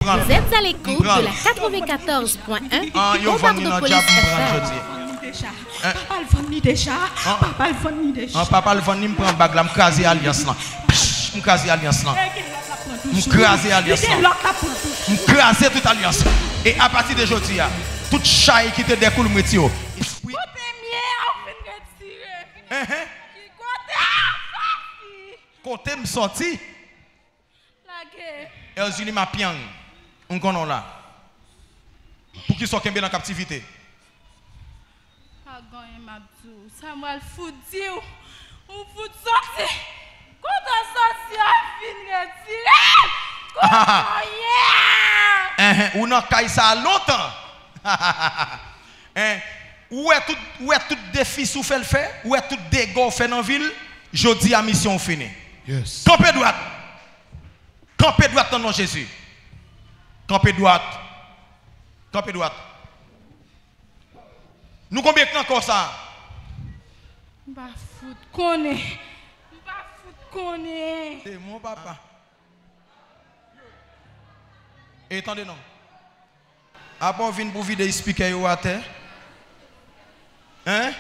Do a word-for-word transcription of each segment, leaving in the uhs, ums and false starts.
Vous êtes à l'écoute de la quatre-vingt-quatorze point un Bombardopolis F M. Papa l vann li deja. Papa l vann li deja. Papa l vann li deja. An, papa l vann li, m pran bag la, m kraze alyans lan. Psh, m kraze alyans lan. M kraze alyans lan. M kraze tout alyans. E apati de jodi a, tout chay ki te dèkou l, m retire yo. Espri. Kote m ye a, w vin retire. Enhen. Ki kote a soti? Kote m soti? Lage. Èzili Mapyang, m konnen w la. Poukisa w kenbe nan kaptivite? Pa gen anyen m ap di w. Sa m pral fout di w, ou fout soti. Kote w soti a vin retire. Kote w ye a? Enhen, ou nan kay sa a lontan. Hein? Ou wè tout, ou wè tout defi si w fè l fè, ou wè tout dega w fè nan vi l, jodi a misyon w fini. Yes. Kanpe dwat. Kanpe dwat nan non Jezi. Kanpe dwat. Kanpe dwat. Nou konbyen k nan kò sa a? M pa fout konnen. M pa fout konnen. Demon papa. E tande non. Apa w vin pou vide espikè yo atè? Hein?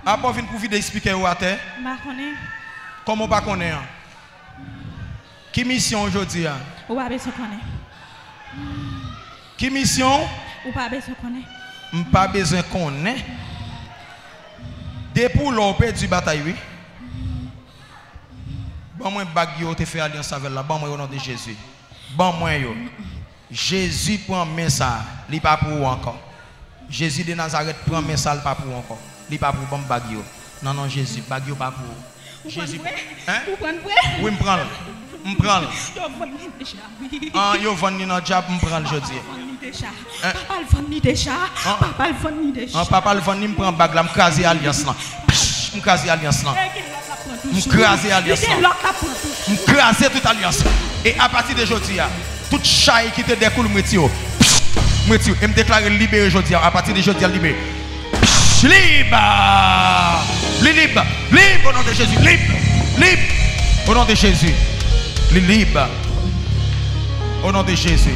Apa w vin pou vide espikè yo atè? M pa konnen. Kòman w pa konnen an? Ki misyon w jodi a? Ou pa bezwen konnen. Ki misyon w? Ou pa bezwen konnen. M pa bezwen konnen. Depi w la w pèdi batay wi. Ban mwen bag yo w te fè alyans avè l la. Ban mwen yo, o non de Jezi. Ban mwen yo. Jezi pran men sa a. Li pa pou ou ankò. Jezi de Nazarèt pran men sa a, li pa pou ou ankò. Li pa pou ou, ban m bag yo. Nan non Jezi, bag yo pa pou ou. Jezi, hein? Ou pran vre? Wi, m pran l. M pran l. Yo vann li deja, wi. An, yo vann li nan dyab, m pran l jodi. Papa l vann li deja. Hein? Papa l vann li deja. Papa l vann li deja. An, papa l vann li, m pran bag la, m kraze alyans lan. Psh, m kraze alyans lan. M kraze alyans lan. M kraze tout alyans. E apati de jodi a, tout chay ki te dèkou l, m retire yo. Psh, m retire yo. E m deklare l libere jodi a. Apati de jodi a, l libere. Psh, lib! Li lib! Lib, o non de Jezi! Lib! Lib! O non de Jezi! Li lib! O non de Jezi!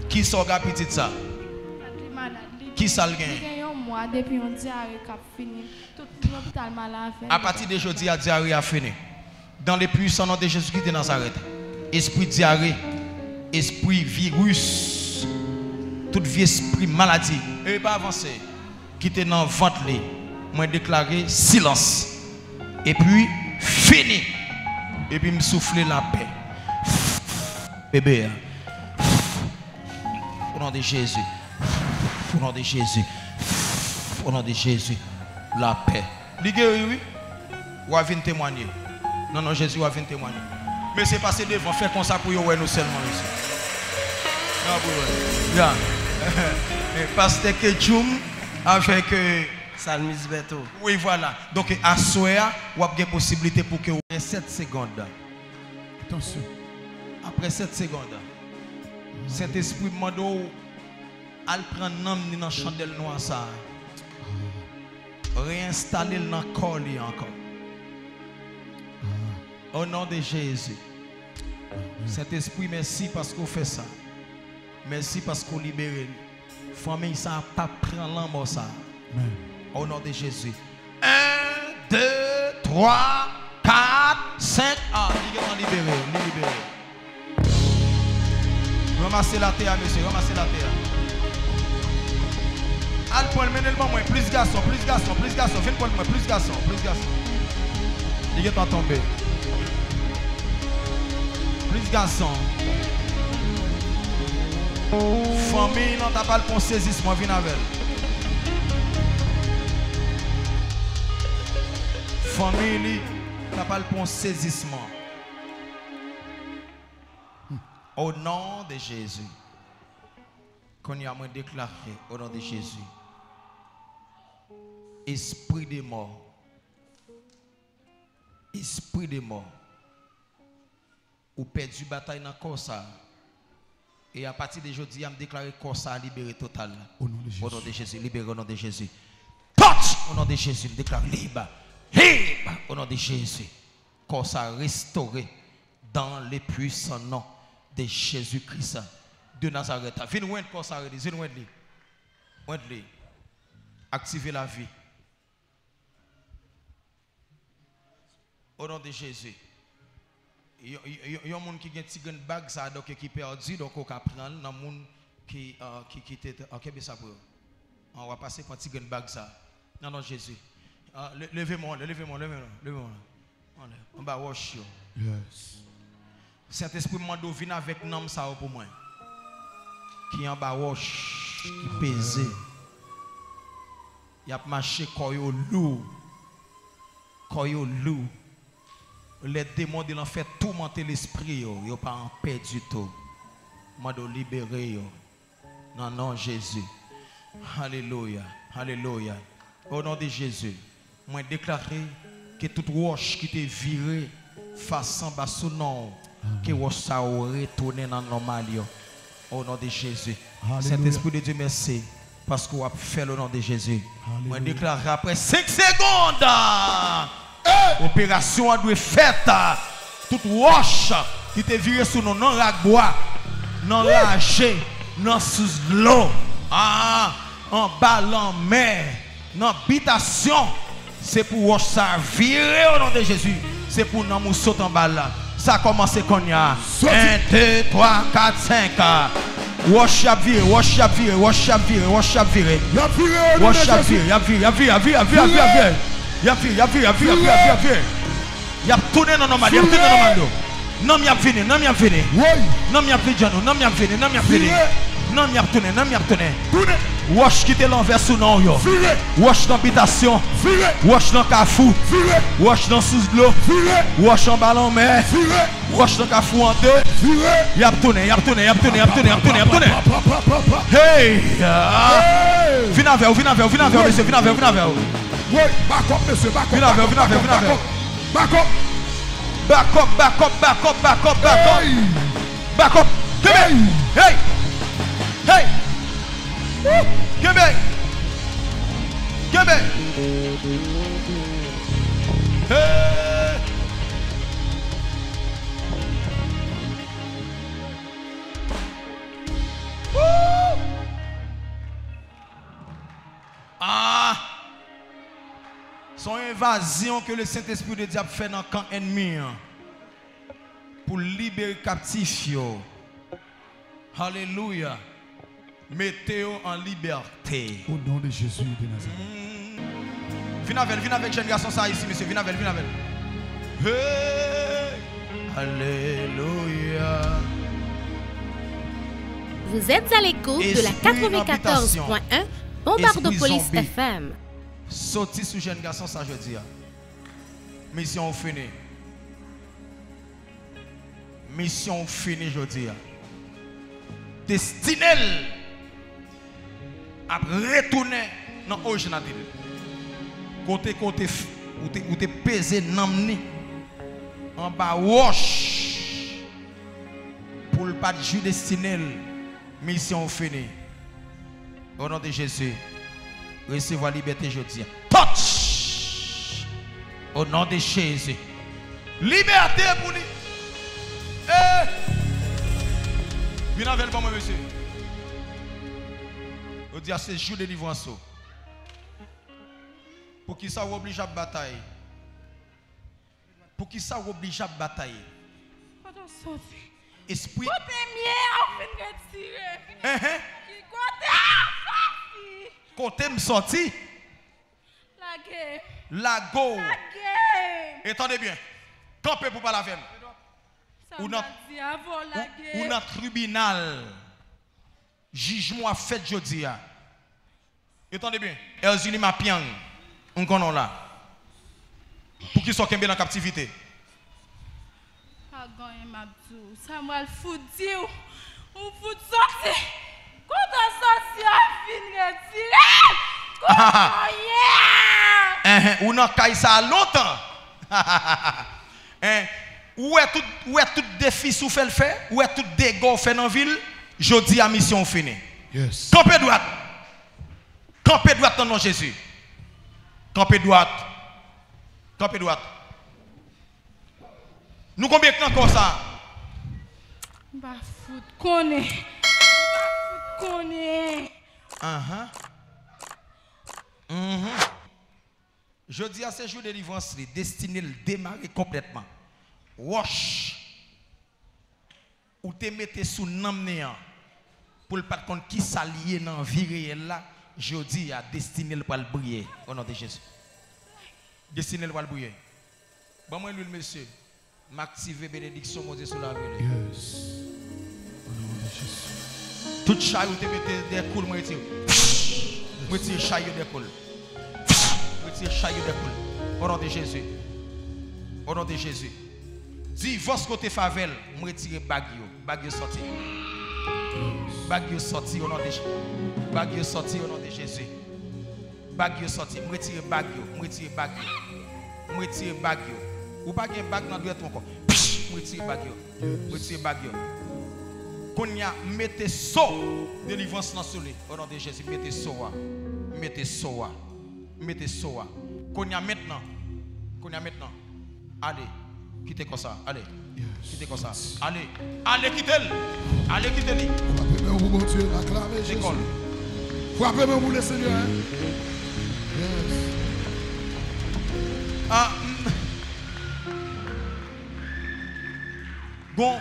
Kisa w gen pitit sa? Li malad. Li, kisa l gen? Li gen yon mwa depi yon dyare k ap fini. Tout lopital m al avè l. Apati de jodi a, dyare a fini. Dans le puissant nom de Jésus-Christ de Nazareth. Espri dyare, espri viris, tout vye espri maladi, e pa avanse, ki te nan vant li, mwen deklare silans. Epi, fini. Epi m soufle lapè. Bebe a. O non de Jezi. O non de Jezi. O non de Jezi. Lapè. Li geri, wi. W a vin temwanye. Nan non Jezi, w a vin temwanye. Mesye, pase devan, fè konsa pou yo wè nou sèlman, mesye. Nan pou wè. Ya. Pastè Ketchoum avèk, euh, Salmis Bèto. Wi, vwala. Donk, aswè a, w ap gen posiblite pou ke w gen sèt segonn. Atansyon. Apre sèt segonn, Sentespri, m mande w al pran nanm ni nan chandèl nwa sa a. Reyenstale l nan kò li ankò. O non de Jezi. Sentespri, mèsi paske w fè sa. Mèsi paske w libere l. Fanmi sa p ap pran lanmò sa. Amen. O non de Jezi. En, de, twa, kat, senk. Ah, li gentan libere, li libere. Ranmase latè a, mesye, ranmase latè a. Al pran l, mennen l ban mwen. Plis gason, plis gason, plis gason. Vin pran l mwen, plis gason, plis gason. Li gentan tonbe. Plis gason. Fanmi lan ta pral pran sezisman, vin avè l. Fanmi li ta pral pran sezisman. O non de Jezi. Kounye a mwen deklare, o non de Jezi. Espri de mò. Espri de mò. Ou pèdi batay nan kò sa a. E apati de jodi a, m deklare kò sa a libere total. O non de Jezi. O non de Jezi, libere o non de Jezi. Touch! O non de Jezi, m deklare lib. Lib! O non de Jezi. kò sa restore dans le puissant nom de Jésus-Christ de Nazareth. Vin wend kò sa, vin wend li. Wend li. Aktive lavi. Au nom de Jésus. Yon, yon, yon moun ki gen ti grenn bag sa, donk, ki pèdi, donk, ou ka pran l nan moun ki, euh, ki, ki te, euh, kenbe sa pou yo. An, w a pase pran ti grenn bag sa. Nan non Jezi. Ah, le-, leve men w, leve men w, leve men w, leve men w. Anlè, anba wòch yo. Yes. Sentespri, m mande w vin avèk nanm sa yo pou mwen. Ki anba wòch, ki peze. Y ap mache, kò yo lou. Kò yo lou. Lè demon de lanfè toumante lespri yo, yo pa anpè ditou. Mande w libere yo. Nan non Jezi. Alelouya. Alelouya. O non de Jezi, mwen deklare ke tout wòch ki te vire fas anba sou non w, ke wòch sa yo retounen nan nòmal yo. O non de Jezi. Alelouya. Sentespri de Dye, mèsi, paske w ap fè l o non de Jezi. Mwen deklare apre senk segonn, operasyon an dwe fèt. Tout wòch ki te vire sou nou, nan rak bwa, nan raje, nan sous dlo, ah, anba lanmè, nan bitasyon, se pou wòch sa vire o non de Jezi. Se pou nanm ou sot anba l. Sa kòmanse kounye a. Soti. En, de, twa, kat, senk. Wòch y ap vire, wòch y ap vire, wòch y ap vire, wòch y ap vire. Y ap vire o non de Jezi. Wòch y ap vire, y ap vire, y ap vire, y ap vire, y ap vire, y ap vire. Vire. Y ap vire, y ap vire, y ap vire, y ap vire, y ap vire. Y ap tounen nan nòmal, y ap tounen nan nòmal yo. Nanm y ap vini, nanm y ap vini. Woy. Nanm y ap vini, Djannou, nanm y ap vini, nanm y ap vini. Vire. Nanm y ap tounen, nanm y ap tounen. Tounen. Wòch ki te lanvè sou non w yo. Vire. Wòch nan bitasyon. Vire. Wòch nan kafou. Vire. Wòch nan sous dlo. Vire. Wòch anba lanmè. Vire. Wòch nan kafou an de. Vire. Y ap tounen, y ap tounen, y ap tounen, y ap tounen, y ap tounen, y ap tounen. Pa, pa, pa, pa, pa, pa. Hey! Ah. Hey! Vin avè w, vin avè w, vin avè w, mesye, vin avè w, vin avè w. Woy, back up, mesye, back up, vin avè w, vin avè w, vin avè w. Back up. Back up, back up, back up, back up, back up. Hey! Back up. Kenbe. Hey! Hey! Hey! Woo! Kenbe. Kenbe. Hey! Woo! Ah! Se yon envazyon ke le Sentespri de Dye ap fè nan kan ènmi an pou l libere kaptif yo. Alelouya. Mete yo an libète. Au nom de Jésus de Nazareth. Mm. Vin avè l, vin avèk jèn gason sa isi, mesye. Vin avè l, vin avè l. Hey! Alelouya. Vous êtes à l'écoute de la quatre-vingt-quatorze point un Bombardopolis F M. Soti sou jèn gason sa jodi a. Misyon w fini. Misyon w fini jodi a. Destine l ap retounen nan orijinalite l. Kote, kote f-, ou te, ou te peze nanm ni anba wòch pou l pa t jwi destine l, misyon w fini. O non de Jezi, resevwa libète jodi a. Touch! O non de Jezi. Libète pou li. Eh! Vin avè l ban mwen, mesye. Jodi a se jou delivrans ou. Poukisa w oblije ap batay? Poukisa w oblije ap batay? Kote w soti? Espri. Kote m ye a, w vin retire m. Enhen. Ki kote a soti? Kote m soti? Lage m. Lage w. Lage m. E tande byen. Kanpe pou pale avè m. Sa m ta di avè w, lage m. Ou nan tribinal. Jijman w ap fèt jodi a. E tande byen, Erzili Mapiang, m konnen w la. Poukisa w kenbe nan kaptivite? Pa gen anyen m ap di w. Sa m pral fout di w, ou fout soti. Kote w soti a vin retire m. Kote w ye a? Enhen, ou nan kay sa a lontan. Hein? Ou wè tout, ou wè tout defis ou fè l fè, ou wè tout dega w fè nan vi l, jodi a misyon w fini. Yes. Kanpe dwat. Kanpe dwat nan non Jezi. Kanpe dwat. Kanpe dwat. Nou konbyen k nan kò sa? M pa fout konnen. M pa fout konnen. Anhan. Mhm. Jodi a se jou delivrans li, destine l demare konplètman. Wòch ou te mete sou nanm li an pou l pa t konn kisa l ye nan vi reyèl la, jodi a destine l pral briye o non de Jezi. Destine l pral briye. Ban mwen lwil, mesye. M aktive benediksyon Bondye sou lavi li. Yes. O non de Jezi. Tout chay ou te mete dèyè kou l, mwen retire. Mwen retire chay yo dèyè kou l. Mwen retire chay yo dèyè kou l. O non de Jezi. O non de Jezi. Divòs kote favè l, mwen retire bag yo. Bag yo sòti. Bag yo sòti o non de Je-, bag yo sòti o non de Jezi. Bag yo sòti. M retire bag yo. M retire bag yo. M retire bag yo. Ou pa gen bag nan dwèt ou ankò. M retire bag yo. M retire bag yo. Kounye a, m mete so delivrans lan sou li. O non de Jezi, m mete so a. M mete so a. M mete so a. Kounye a mentnan. Kounye a mentnan. Ale. Kite kò sa. Ale. Kite kò sa. Ale. Ale, kite l. Ale, kite li. Frape men w pou Bondye, aklame Jezi. Frape men w pou Lesenyè. Yes. Ah, mm. Gon,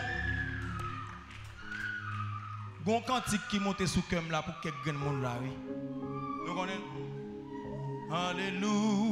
gon kantik ki monte sou kè m la pou kèk grenn moun la, wi. Nou konnen? Alelouya.